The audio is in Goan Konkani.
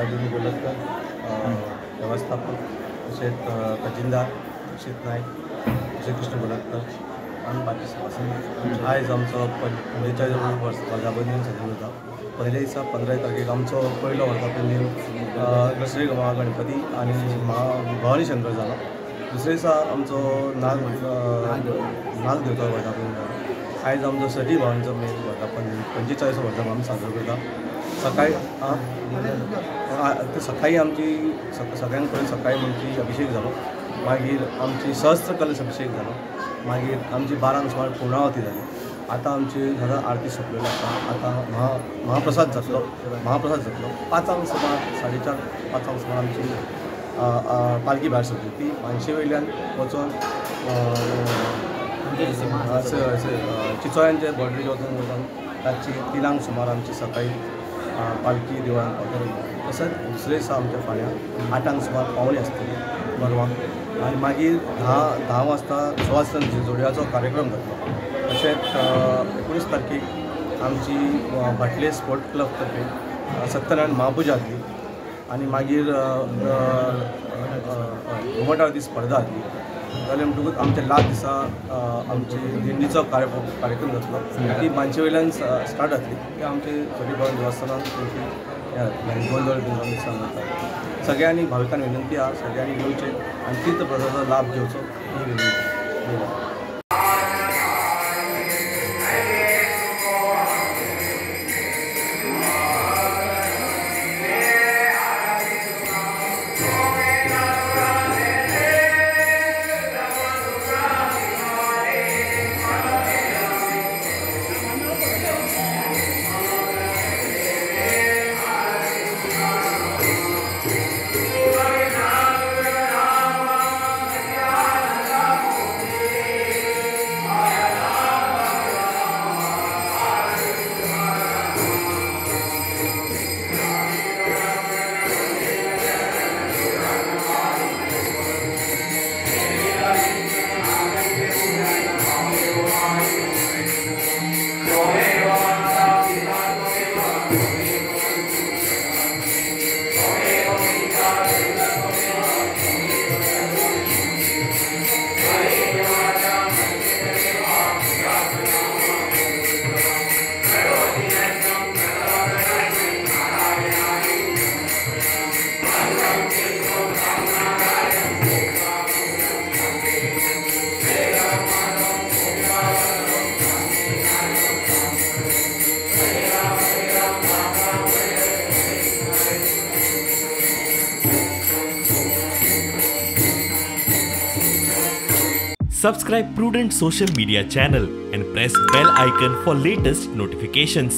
राजू गोलककर, व्यवस्थापक, तशेंच खजिनदार अक्षित नायक, श्रीकृष्ण गोलककर आनी बाकी सभासद. आयज आमचो 45 वर्धापन दिन साजरो जाता. पयल्या दिसा 15 तारखेक आमचो पयलो वर्धापन दिन श्री महागणपती आनी भवानी शंकर जाला. दुसरे दिसा आमचो नागदेवता वर्धापन जालो. आयज आमचो सटी भवानीचो मेन वर्धापन दिन 45 वर्धापन आमी साजरो करता. सकाळी सकाळी आमची सगळ्यांत पयलीं सकाळी आमची अभिशेक जालो, मागीर आमची सहस्त्र कलश अभिशेक जालो, मागीर आमची 12 सुमार पुर्णावती जाली. आतां आमची घरा आरती सोंपलेली आसा. आतां महाप्रसाद जातलो, महाप्रसाद जातलो. 5 सुमार 4:30-5 सुमार आमची पालखी भायर सरली. ती मानशे वयल्यान वचोन चिचोळ्यांचे बॉर्डरीर वचून वचोन रातची 3 सुमार आमची सकाळी पालखी देवळान पावतली. तशेंच दुसरे दिसा आमच्या फाल्यां 8 सुमार पावणी आसतली गोरवांक आनी मागीर 10 वाजता सुवासन जोडयाचो कार्यक्रम जातलो. तशेंच 19 तारखेक आमची भाटले स्पोर्ट क्लब तर्फे सत्यनारायण महापुजा जातली आनी मागीर घुमट आरती स्पर्धा जातली. जालें म्हणटकूच आमच्या लास्ट दिसा आमची दिंडीचो कार्यक्रम जातलो. ती मानशे वयल्यान स्टार्ट जातली. ती आमचे सटी भवन देवस्थानान तेंची गोंदळ बीन सांगता. सगळ्यांनी भाविकांनी विनंती आसा, सगळ्यांनी येवचें आनी तीर्थ प्रसादाचो लाभ घेवचो ही विनंती. Subscribe Prudent Social Media channel and press bell icon for latest notifications.